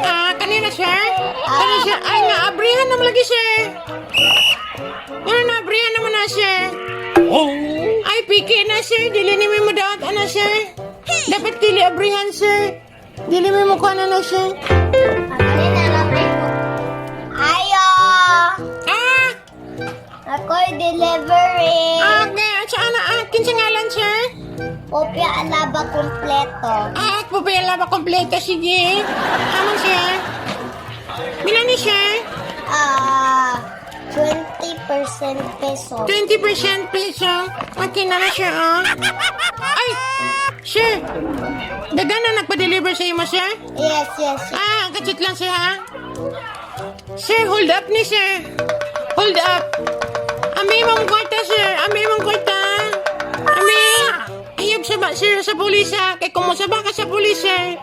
Ah, kanina, sir? Ano sir? Ay, naabrihan naman lagi, sir. Ano, naabrihan naman na, sir? Ay, piki na, sir. Dili ni mo daot, ano, sir? Dapat dili abrihan, sir. Dili mo mukha na na, sir. Ayo! Ah! Ako'y delivery. Okay. At saan na? Ah, kinsa ngalan, sir? Popia alaba kompleto. Ah, pupila ba kompleto? Sige. Amon, sir. Bila ni, sir? Ah, 20% peso. 20% peso. Okay na na siya, oh. Ay! Sir! Dagan na nagpa-deliver sa imo, sir? Yes. Ah, kachit lang, sir, ha? Sir, hold up ni, sir. Hold up. Ami mong kwarta, sir. Ami mong kwarta. Ami. Ayog sa ba, sir, sa pulis, ha? Kay kung mosaba ka sa pulis, sir.